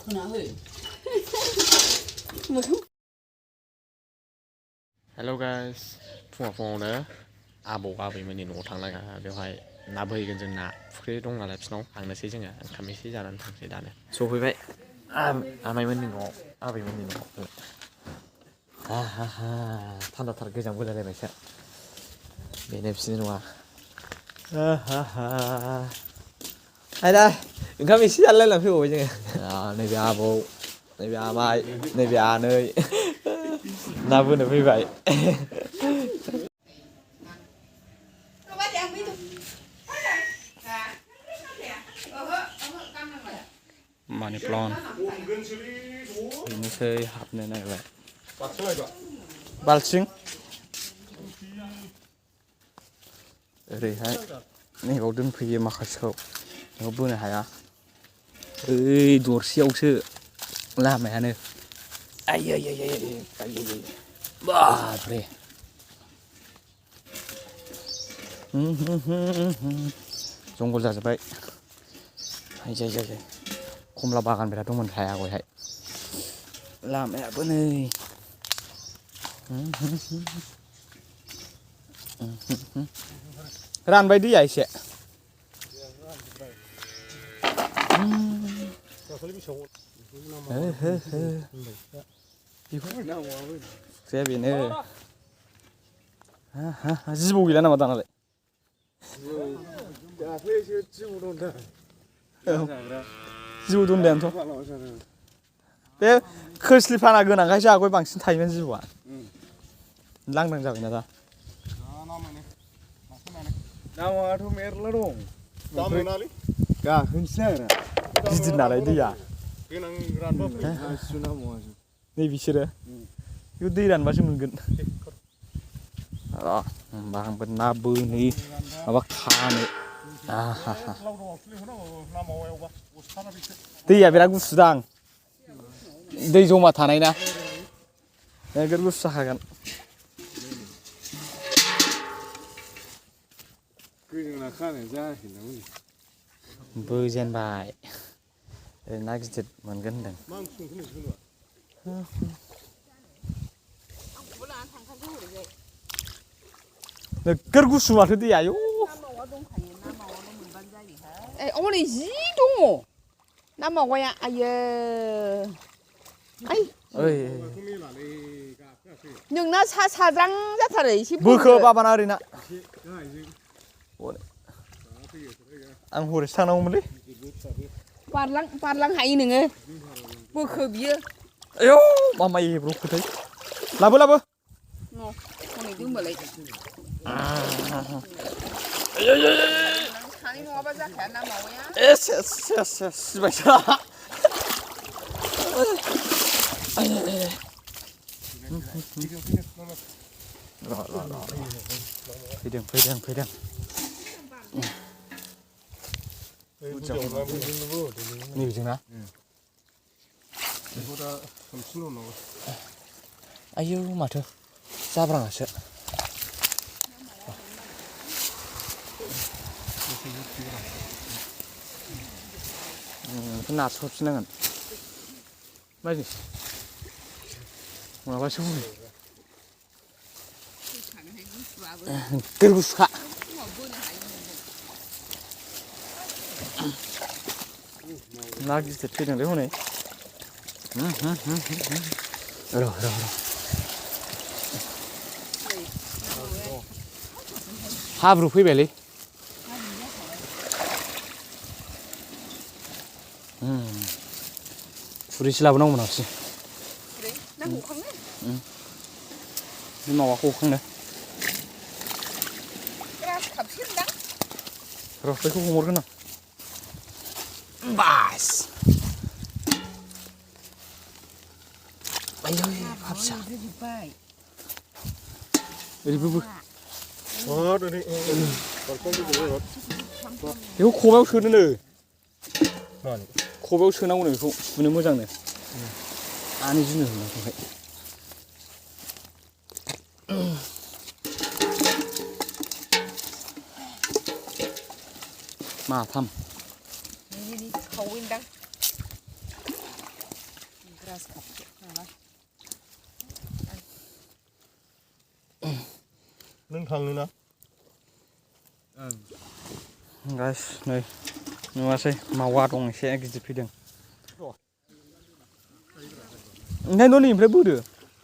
Hello guys फुङावनो आबौ आबैमोननि न'आव थांनाङा बेवहाय ना बोहैगोन जों ना फुख्रि दं नालाय बिसिनाव थांनोसै जोङो ओंखाम एसे जानानै थांसै दानो सफैबाय आमाइमोननि न'आव आबैमोननि न'आव हा हा हा थान्दाथार गोजांबो जालायबायसो बेनो बिसोरनि न'आ हा हा हा आयदा ओंखाम एसे जालायलायनानै फैबावबाय जोङो नैबे आबौ नैबे आमाइ नैबे आनै ना बोनो फैबाय मानि प्लान बेनोसै हाबनो नागिरबाय बाल्थिं ओरैहाय नैबाव दोनफैयो माखासेखौ बेखौ बोनो हाया ओइ दरसेयावसो लामायानो आयै बाबरे जंगल जाजोब्बाय जाय खमला बागान बिराद दंमोन हाया गयहाय लामायाबो नै रानबाय दैया एसे फुख्रिया बेनो जिबौ गैला नामा दानालाय दाख्लैसो जिबौ दं जिबौ दंदायानोथ' बे खोस्लिफाना गोनांखायसो आगय बांसिन थायोमोन जिबौआ लांदां जाबायना दा नामाथ' मेरला दं दा मोनालै गाखोनोसै नागिरा गिदिर नालाय दैया देनां रानबा फै नै बिसोरो बेयाव दै रानबासो मोनगोन होमबा आंबो ना बोनो माबा खानो दैया बिराद गुसुदां दै जमा थानाय ना नोगोर गुसु जाखागोन गोजोंना खानो जायाखै ना बोजेनबाय ना गिदिर मोनगोन होनदों मा ओंख्रि संखो नोगोर गुसु माथो दैया आयौ हनै जि दङ ना मावाया आयो नोंना साज्रां जाथारो एसे बोखो बाबाना ओरैना आं हरैसो थांनांगौमोनलै बारलां हायो नोङो बोखो बियो आयौ मा माइ एब्र'खोथाय लाबो हनै होनबालाय सानै नङाबा जाखाया ना मावाया सिबायसो फैदों नैबेजोंना आयौ माथो जाब्राङासो नारस'फिननांगोन बायदि माबासो बुङो नोगोर गुसुखा ना गिदिर फैदोंलै हनै र' हाब्रु फैबायलै खुरैसो लाबोनांगौमोन आंसो बे मावाखौ हखांनो र' बैखौ हमहरगोन आं बास आयौ हाबसा ओरैबो बेखौ खबायाव सोनोनो खबायाव सोनांगौनो बेखौ सुनो मोजांनो आनि जुनो होननायखाय माथाम นึ่งทางนึงนะ guys नै नुवासै मावा दं एसे गिदिर फैदों ओंखायनोथ' नैनिफ्राय बोदो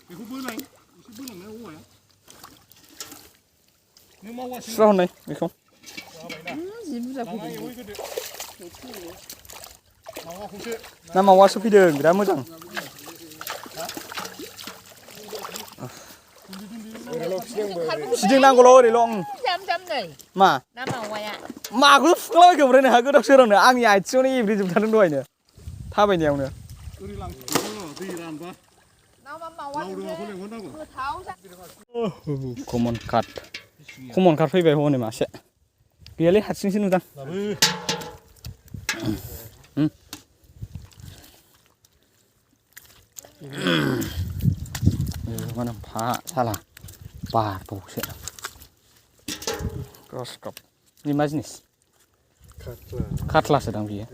बेखौ बोलाय एसे बोलांनाय औवाया नों मावासै सुस्रा हरनाय बेखौ जि बुरजा लांना फैदों एवहै गोदो मावाखौसो ना मावासो फैदों बिराद मोजां फिदिं नांगौल' ओरैल' जाम जाम नै मा ना मावाया माखौ फुख्लाबायखो ओमफ्राय नोंहा गोदाव सोरावनो आंनि आथिङावनो एब्रेजोबथारदों दहायनो थाबायनायावनो ओरै लांफिननांगौ दै रानबा ना मावा लावदोंआखौ लेंहरनांगौ गोथाव जा कमन काट फैबाय हनै मासे गैयालै हारसिंसो नुदां mana Pak salah batuknya groskop ini jenis katla sedang dia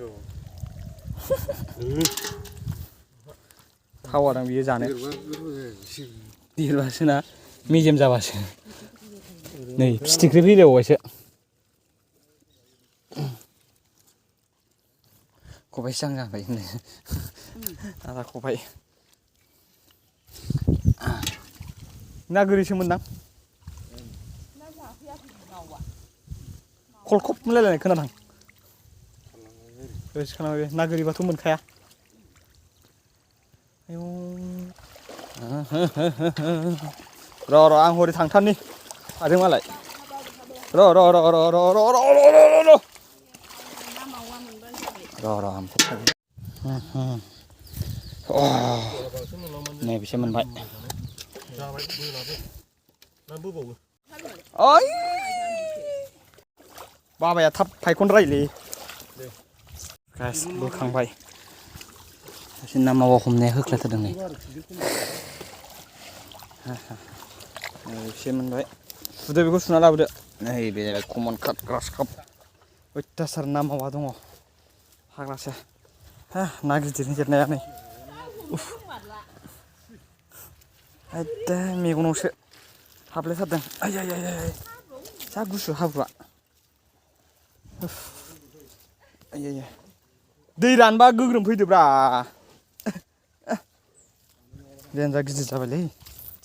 tawa dang biyo जानो देरबासो ना मेजेम जाबासो नै फिथिख्रि फैलायबावबायसो खबाइसो जांजांबाय आदा खबाइ ना गोरिसो मोनदां खलखब मोनलायलायनाय खोनादां गोसोखांबाय ना गोरिबाथ' मोनखाया आयौ र' आं हरै थांथारनि हादों मालाय र' नैबेसो मोनबाय ओइ बाबाया थाब फायखन रायलै गास बोखांबाय एसे ना मावा हमनाया होख्लायथारदों नै एसे मोनबाय सुदो बेखौ सुना लाबोदो नै बे कमन काट ग्रास काप अयथासार ना मावा दङ फाग्लासो ना गिदिरनि देरनाया नै एकदे मेगनावसो हाबलायथारदों आय जा गुसु हाब्रुआ आय दै रानबा गोग्रोम फैदोब्रा देनजार गिदिर जाबायलै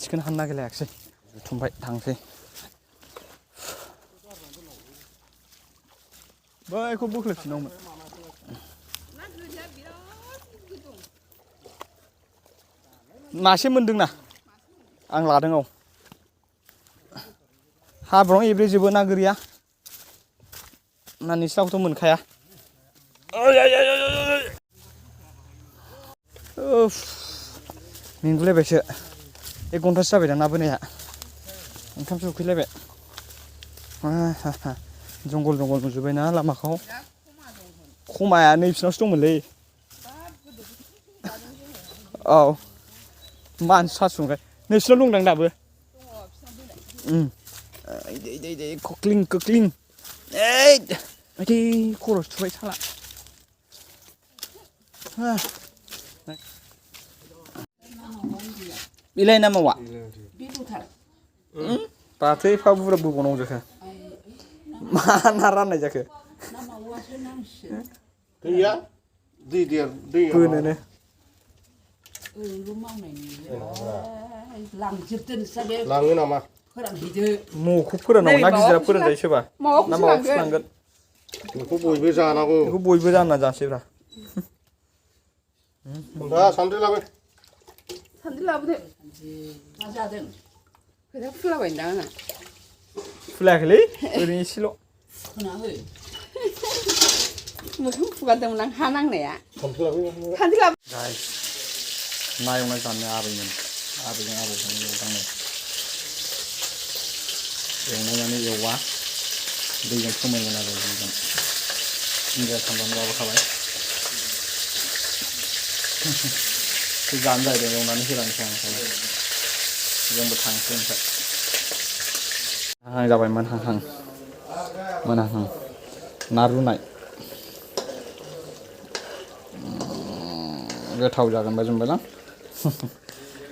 थिखोनो हानो नागिरलायाखिसै जुथुमबाय थांसै बैखौ बोख्लायफिननांगौमोन मासे मोनदोंना आं लादों औ हाब्रुआव एब्रेजोबो ना गोरिया ना निस्लाखौथ' मोनखाया मेंगुलायबायसो 1 घन्टासो जाबाय दा ना बोनाया ओंखामसो उखैलायबाय जंगल नुजोब्बायना लामाखौ खमाया नै बिसिनावसो दंमोनलै औ मानसि सासुंखाय नोंसिनाव दंदां दाबो दे खोख्लिं ओइ खर'सो थुबाय साला बिलाय ना मावा दाथो एफा बुरजा बोबावनांगौ जाखो मा ना राननाय जाखो दैया दै बोनोनो लाङो नामा मखौ फोराननांगौ ना गिदिरा फोरानजायो सोरबा ना मावाखौसो लांगोन बेखौ बयबो जानांगौ बेखौ बयबो जाना जानोसैब्रा दा सान्द्रि लाबोदो मा जादों खोथा फुलाबायदां आंहा फुलायाखैलै ओरैनो एसेल' मोखां फुगारदोंमोन आं हा नांनाया सान्द्रि लाबो गाइस ना एवनाय जानो आबैजों एवदांनो एवनायानो एवा दैजों फोमोनगोन आरो दैजों दुन्दिया सामब्राम लाबोखाबाय जानो जाहैदों एवनानै होलांसै आं जोंबो थांसै ओमफ्राय जाबाय मोनहांहां ना रुनाय गोथाव जागोन बायदि मोनबायलां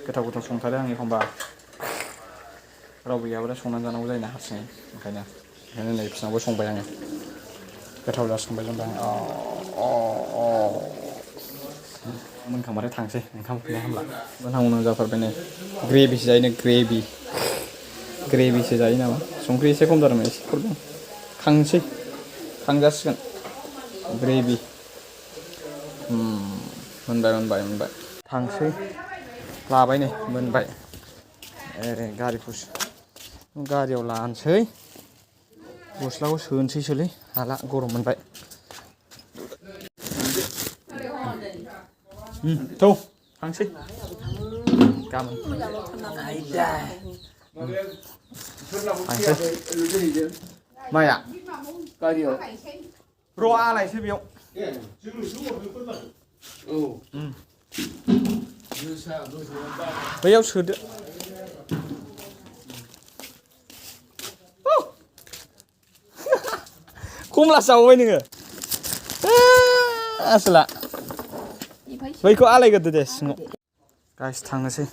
गोथाव गोथाव संथारो आं एखमबा रावबो गैयाब्ला संनानै जानांगौ जायोना हारसिङै ओंखायनो नै बिसोरनावबो संबाय आङो गोथाव जासिगोनबाय जों मोनखांबाथाय थांसै ओंखाम उखैनाया हामला मोनहां जाथारबाय नै ग्रेभिसो जायो ग्रेभिसो जायो नामा संख्रि एसे खम जादोंमोन एसे खरदों खांसै खांजासिगोन ग्रेभि मोनबाय थांसै लाबाय नै मोनबाय गारियाव लानोसै गस्लाखौ सोनोसैसोलै हाला गरम मोनबाय थौ थांसै गाबोन थांसै माया गारियाव र' आलायसै बेयाव बैयाव सोदो खमला जाबाय नोङो आसोला बैखौ आलायग्रोदो दे सिङाव गाइस थांनोसै